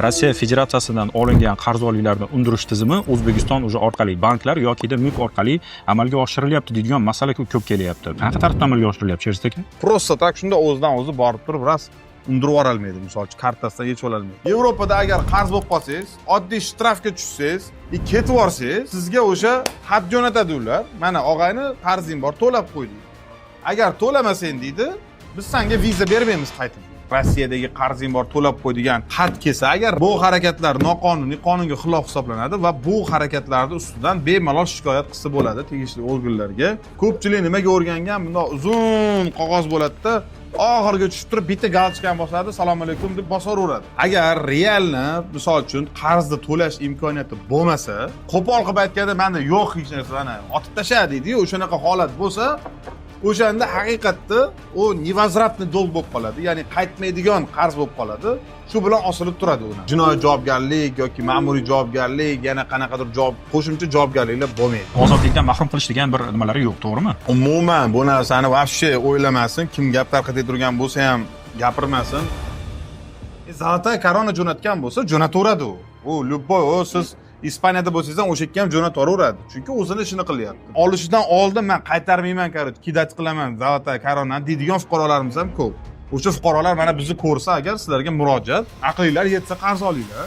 Rossiya Federatsiyasidan olingan qarzdorliklarni undirish tizimi O'zbekiston уже orqali, banklar yokida MIB orqali amalga oshirilyapti deydigan masala ko'p kelyapti. Qanaqa tartibda amalga oshirilyapti, Sherzod aka? Просто так shunda o'zidan o'zi borib turib rost undirib yuborolmaydi, misol uchun, kartasidan yechib ololmaydi. Yevropada agar qarz bo'lib qolsangiz, oddiy shtrafga tushsangiz и ketib yuborsangiz, sizga o'sha xat jo'natadi ular: "Mana, og'ayni, qarzing bor, to'lab qo'y", deydi. "Agar to'lamasang, – deydi, – biz sanga viza bermaymiz qaytib". Rossiyadagi qarzing bor, to'lab qo'y degan xat kelsa agar, bu harakatlar noqonuniy, qonunga xilof hisoblanadi va bu harakatlarni ustidan bemalol shikoyat qilsa bo'ladi tegishli organlarga. Ko'pchilik nimaga o'rgangan? Bundoq uzun qog'oz bo'ladida, oxiriga tushib turib bitta галочка ni bosadi, "Assalomu alaykum" deb bosaveradi. Agar реально, misol uchun, qarzni to'lash imkoniyati bo'lmasa, qo'pol qilib aytganda, "Manda yo'q hech narsa, mana, otib tashla" deydiyu, o'shanaqa holat bo'lsa, o'shanda haqiqatda u невозвратный долг bo'lib qoladi, ya'ni qaytmaydigan qarz bo'lib qoladi. Shu bilan osilib turadi. Uni jinoiy javobgarlik yoki ma'muriy javobgarlik, yana qanaqadir javob, qo'shimcha javobgarliklar bo'lmaydi. Ozodlikdan mahrum qilish degan bir nimalari yo'q, to'g'rimi? Umuman bu narsani вообще o'ylamasin kim. Gap tarqatib turgan bo'lsa ham, gapirmasin. Золотая корона jo'natgan bo'lsa, jo'nataveradi u любой. U siz Ispaniyada bo'lsangiz ham, o'sha yerga ham jo'nataveradi, chunki o'zini ishini qilyapti. Olishidan oldin "Man qaytarmayman, короче, кидать qilaman золотая корона ni" deydigan fuqarolarimiz ham ko'p. O'sha fuqarolar mana bizni ko'rsa agar, sizlarga murojaat: aqlinglar yetsa, qarz olinglar.